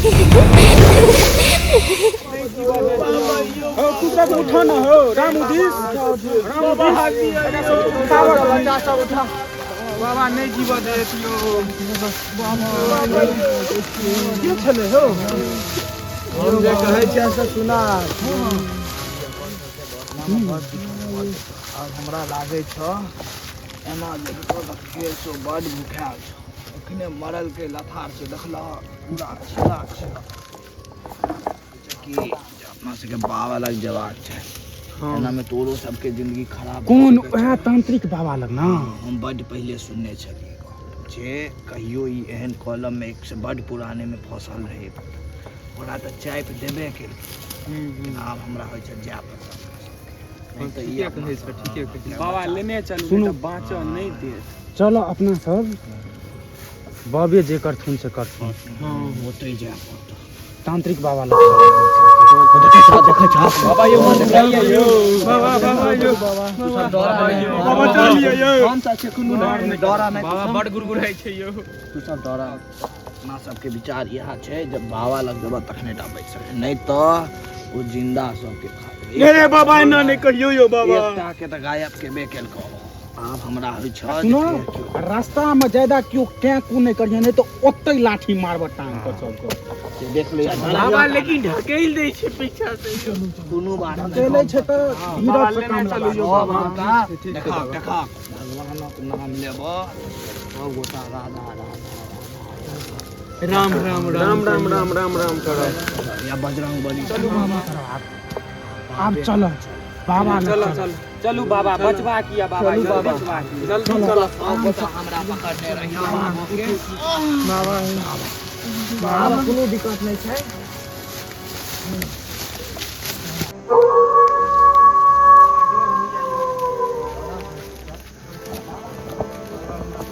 हो तू सब उठो न हो राम उदिस राम उदिस एकरा सब उठाबऽ बच्चा सब उठा बाबा नहि जीवऽ देत यौ। के छलै हो? हम जे कहै छियै से सुना। आब हमरा लागै छौ एना जे फेरसँ बड्ड भुखायल छौ, एखने मरल के लथार छै, देखलह पूरा छेदा छै कि अपना सबके बाबा लग जेबाक छै। एनामे तोरो सबके जिंदगी खराब। कोन वएह तांत्रिक बाबा लग ना? हम बड्ड पहिले सुनने छलियै जे कहियो ई एहन कॉलममे एक से बड्ड पुरानेमे फसल रहै, ओकरा तऽ चापि देबे केलकै। आब हमरा होइ छै जाय पड़त, नहि तऽ ई अपना ठीके बाबा लेने चलू। सुनू। तऽ बाँचऽ नहि देत। चलो अपना सब बाबे जे करथुन से करथुन। ओतहि जाय पड़त, तांत्रिक बाबा लग। देखै छह, देखै छह बाबा यौ, यौ बाबा, बाबा यौ, तू सब डरा नहि। बाबा चलियै यौ। हम तऽ छै, कोनो नहि डरा नहि। बाबा बड़ गुड़गुड़ाइ छै यौ। तू सब डरा। अपना सबके विचार इएह छै, जब बाबा लग जेबह तखने टा बचि सकै, नहि तऽ ओ जिंदा सबके खा लेबै। रे बाबा, एना नहि कहियौ यौ बाबा। एकटा के तऽ गायब केबे केलकौ। आब हमरा होइ छ जे सुनो, फेर केओ रास्ता में ज्यादा केओ कैं कू नहि करिहे, नहि तऽ ओतहि लाठी मारब टांग के सबके। से देख ले। बाबा लेकिन ढकेल दै छै पीछा से यौ। कोनो बात नहि। अकेले छै तऽ बाबा धीरज से लेने काम चलू लगा। यौ सब बाबा। गोटा देखा देखा, भगवानक नाम लेबह, सब गोटा राधा राधा राम राम राम राम राम राम राम करब या बजरंग बली। चलू बाबा। आब चल बाबा लग। चलो चल चल चलू बाबा, बचबा किया बाबा, जल्दी बचबा किया, जल्दी चलो। सब गोटा हमरा पकड़ने रहियो बाबो के। बाबा आब कोनो दिक्कत नहि छै।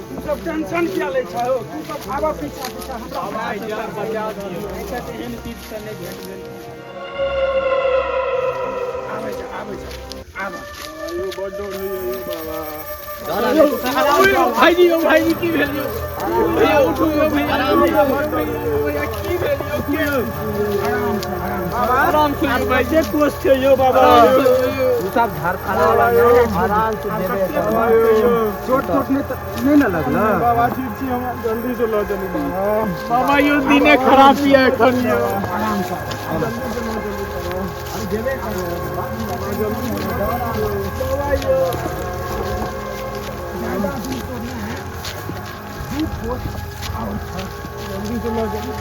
तू सब टेंशन किया लै छ हो? तू सब आबऽ पीछा पीछा हमरा। बाबा यार, बचा दियौ, ऐसा तऽ एहन चीज से नहि भेट गेल। आबै छै, आबै छै, आबऽ। भाईजी यौ, भाईजी की भेल यौ? भैया उठू यौ, भैया भैया की भेल यौ? के आराम से, आराम से। आराम से यौ भाई, जे कोस छै यौ बाबा। तू सब धड़फड़ा आराम से देबे। चोट तोट नहि तऽ नहि ने लगल? बाबा ठीक छी हम, जल्दी से लऽ चलू बाबा। बाबा यौ, दिने खराब यऽ एखन यौ। आराम से आबऽ। बाबा यौ, ज्यादा दूर तो नहीं है, दू कोस और छ, जल्दी से लऽ चलू।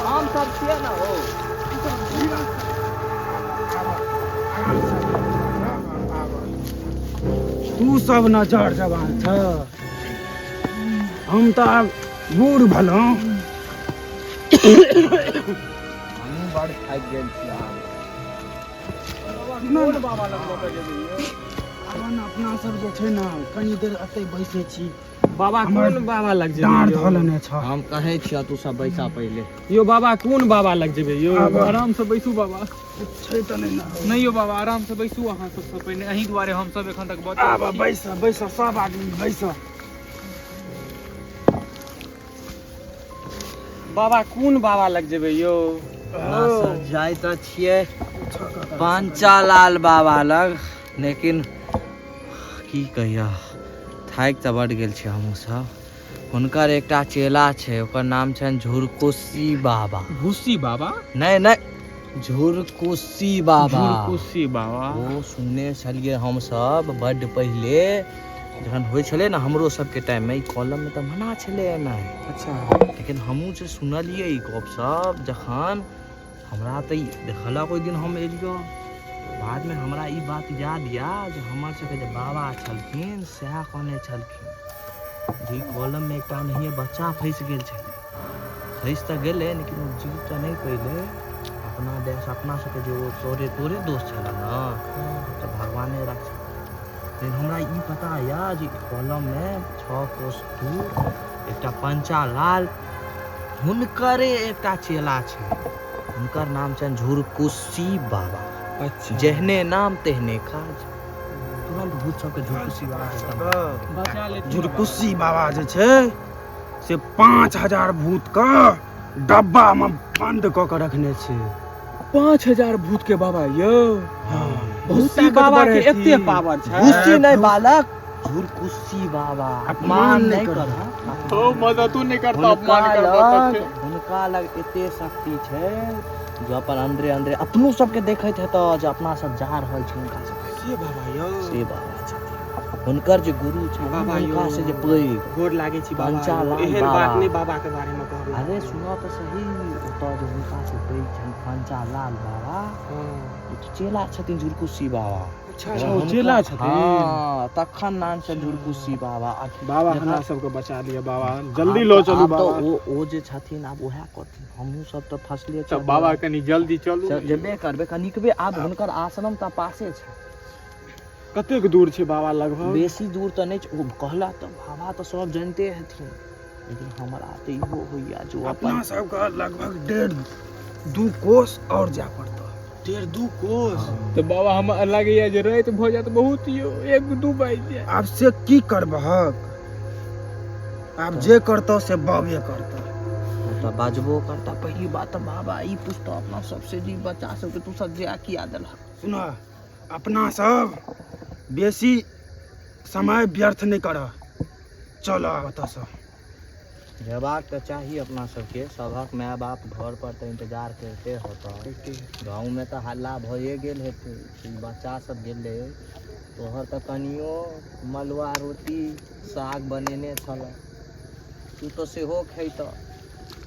हम सब छियै ने हो। आराम से आबऽ। तू सब न जर जवान छ, हम तऽ आब बूढ़ भलहुँ। हमहूँ बड़ थाकि गेल छी आब। कोन बाबा लग लऽ के जेबै यौ? आब ने अपना सब जे छै ने कनी देर एतै बैसै छी। बाबा हमर कोन बाबा लग जेबै डाँड़ यौ? धऽ लेने छ। हम कहै छियौ, तू सब बैसा पहिले। यौ बाबा, कोन बाबा लग जेबै यौ? आब। आराम से बैसू बाबा। छै तऽ नहि ने? नहि यौ बाबा, आराम से बैसू। अहाँ सबसँ पहिने अहीं दुआरे हम सब एखन तक बचल आब छी। बैस, बैस, सब आदमी बैस। बाबा, कोन बाबा लग जेबै यौ? अपना सब जाइ तऽ छियै पांचालाल बाबा लग, लेकिन की कहिया, थाकि तऽ बड्ड गेल छी हमहूँ सब। हुनकर एकटा चेला छै, ओकर नाम छनि झुरकुसी बाबा। भूसी बाबा? नहि नहि, झुरकुसी बाबा। झुरकुसी बाबा। ओ सुनने छलियै हमसब बड्ड पहिले, जखन होइ छलै ने हमरो सबके टाइममे। ई कॉलममे तऽ मना छलै एनाइ। अच्छा। लेकिन हमहूँ जे सुनलियै ई गप सब, जखन हमरा तऽ ई देखलक ओहि दिन हम एलियो, बादमे हमरा ई बात याद यऽ जे हमर सबके जे बाबा छलखिन सएह कहने छलखिन जे ई कॉलममे एकटा नहिये बच्चा फँसि गेल छलै। फँसि तऽ गेलै, लेकिन ओ जीव तऽ नहि पयलै। अपना देश अपना सबके जे ओ तोरे तोरे दोस्त छलै ने, तऽ भगवाने रक्षा। लेकिन हमरा ई पता यऽ जे कॉलममे 6 कोस दूर एकटा पंचालाल, हुनकरे एकटा चेला छै, हुनकर नाम छनि झुरकुसी बाबा। अच्छा। जेहने नाम तेहने काज, तुरंत भूत सबके झुरकुसी बाबा के एकदम बचा लेथिन। झुरकुसी बाबा जे छै से से 5000 भूत के डब्बा में बंद कऽ के रखने छै। 5000 भूत के बाबा यौ? हाँ। बहुत ताकतवर बाबा के हेथिन। एते पावर छै? भूसी नहि बालक, झुरकुस्सी बाबा अपमान नहि करह। ओ मददो नहि करता, अपमान हुनका करबा लग तखन। हुनका लग एते शक्ति छै जो अपन अंदरे अंदरे अपनो सबके देखैत हेतऽ जे अपना सब जा रहल छी हुनका सबके। से बाबा यौ? से बाबा छथिन। हुनकर जे गुरु छै बाबा यौ। हुनका से जे पैघ गोर लागै छी बाबा यौ। पंचालाल एहन बाबा। बात नहि बाबा के बारे में कहबै। अरे सुनऽ तऽ सही, ओतऽ जे हुनका से पैघ छनि पंचालाल बाबा, ओ तऽ चेला छथिन झुरकुस्सी बाबा। अच्छा। अच्छा, ओ चेला छथिन? हँ, तखन नाम छै झुरकुस्सी बाबा। बाबा, जकरा- हमरा सबके बचा लिअ बाबा, जल्दी लऽ चलू। आब बाबा तऽ ओ जे छथिन आब उएह करथिन, हमहूँ सब तऽ फसले तऽ बाबा कनि जल्दी चलू। जेबे करबै कनिकबे, आब हुनकर आश्रम तऽ पासे छै। कतेक दूर छै बाबा लगभग? बेसी दूर तऽ नहि छै। ओ कहला तऽ बाबा तऽ सब जानिते हेथिन, लेकिन हमरा तऽ इहो होइया जो अपना अपन सबके लगभग 1.5-2 कोस और जाय पड़तौ। 1.5-2 कोस तऽ बाबा हमरा लागैया जे राति भऽ जायत बहुत यौ, 1-2 बाजि जायत। आब से की करबहक, आब जे करतौ से बाबे करतौ। ओ तऽ बाजबो करता। पहिली बात तऽ बाबा ई पुछतौ अपना सबसे जे बच्चा सबके तू सब जाय किया देलहक? सुन, अपना सब बेसी समय व्यर्थ नहि करह, चल ओतऽसँ। जेबाक तऽ चाही अपना सबके, सभक माय बाप घर पर तऽ इंतजार करिते होतऽ। गाँवमे तऽ हल्ला भए गेल हेतै ई बच्चा सब गेलै। तोहर तऽ कनियो मलुआ रोटी साग बनेने छल, तू तऽ सेहो खैतऽ।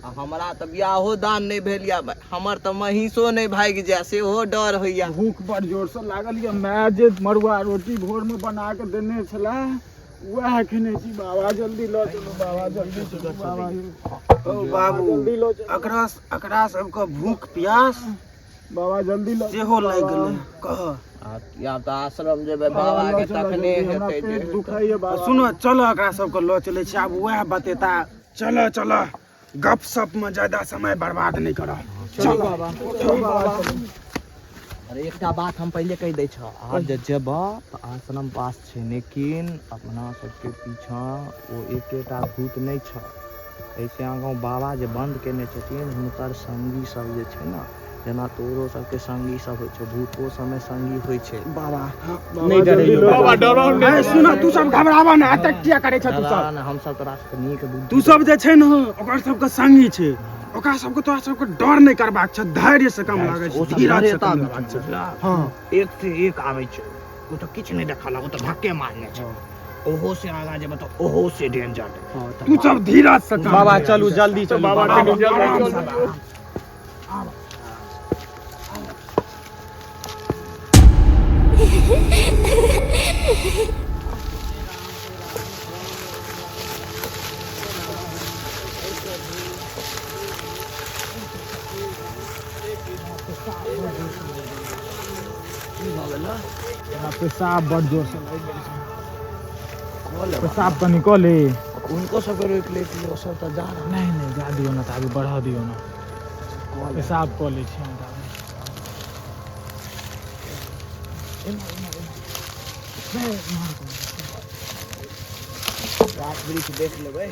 आ हमरा तऽ बियाहो दान नहि भेल या, हमर तऽ महींसो नहि भागि जाय सेहो डर होइया। भूख बड़ जोरसँ लागल यऽ। माय जे मड़ुआ रोटी भोरमे बना कऽ देने छलै वएह खेने छी। बाबा जल्दी लऽ चलू, बाबा जल्दी चलू बाबा। ओ बाबू, जल्दी लऽ चलू। एकरा एकरा सबके भूख प्यास बाबा जल्दी लऽ सेहो लागि गेलै कह। आब तऽ आश्रम जेबै बाबा के तखने हमरा हेतै जे पेट हेतै। दुखाइए बाबा। सुनो, चलो एकरा सबके लऽ चलै छी, आब वएह बतेता। चलो चलो, गप सप में ज्यादा समय बर्बाद नहीं करह। चलू बाबा, चलू बाबा, चलू। अरे एकटा बात हम पहिले कहि दै छह, आब जे जेबह तऽ आश्रम पास छै, लेकिन अपना सबके पीछाँ ओ एकेटा भूत नहि छ। एहिसँ आगाँ बाबा जे बन्द केने छथिन हुनकर संगी सब जे छै ने, जेना तोरो सबके संगी सब होइ छै, भूतो सबमे संगी होइ छै। बाबा बाबा, नहीं डरैयौ। जल्दी लऽ बाबा, डराउ अरे सुन, तू सब घबराबऽ ना, एतेक किया करै छ तू डरा सब? ने, हमसब तोरा सबके नीक बुद्धि। तू सब जे छै ने ओकर सबके संगी छै, ओकरा सबके तोरा सबके डर नहि करबाक छै, धैर्य से काम लागै ओ छै, सब धीरज से डरेता काम नहि लेबाक छै। बुझला? हँ। एक से एक आबै छै, ओ तऽ किछु नहि देखलक, ओ तऽ धक्के मारने छै। ओहो से आगाँ जेबै तऽ ओहो से डेंजर। तू सब धीरज से काम बाबा ले। चलू, जल्दी चलू बाबा, कनि जल्दी आराम चलू। से। हमरा पेशाब बड़ जोर से लागि गेल छै, पेशाब कनि कऽ ले। उनको सबके रोकि लेतियै, ओ सब तऽ जा रहल। नहि नहि, जा दियौ ने, तऽ आगे बढ़ऽ दियौ ने। कऽ ले। पेशाब कऽ लै छी हम ताबे। गाछ वृक्ष देख लेबै।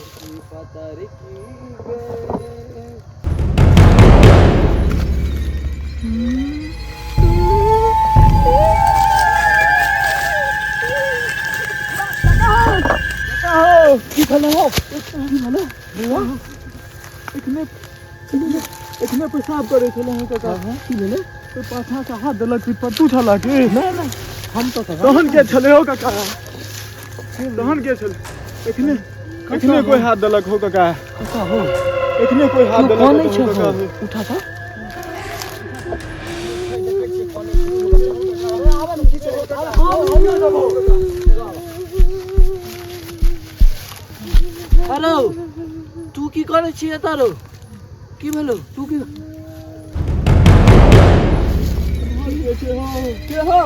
की भेलौ हौ? की भेलौ बौआ? एखने एखने पेशाब करै छलहुँ हेँ काका। की भेलै? कोइ पाछाँ से हाथ देलक पीठ पर। तू छलह की? नहि नहि, हम तऽ तहन के छलै हो काका? तहन के छलै? एखने एखने कोइ हाथ देलक हो काका। काका हो। एखने कोइ हाथ तू देलक कनै हो छै काका। हो, उठा तऽ। हेलो, तू की करै छी एतऽ रौ? की भेलौ? तू की के हो?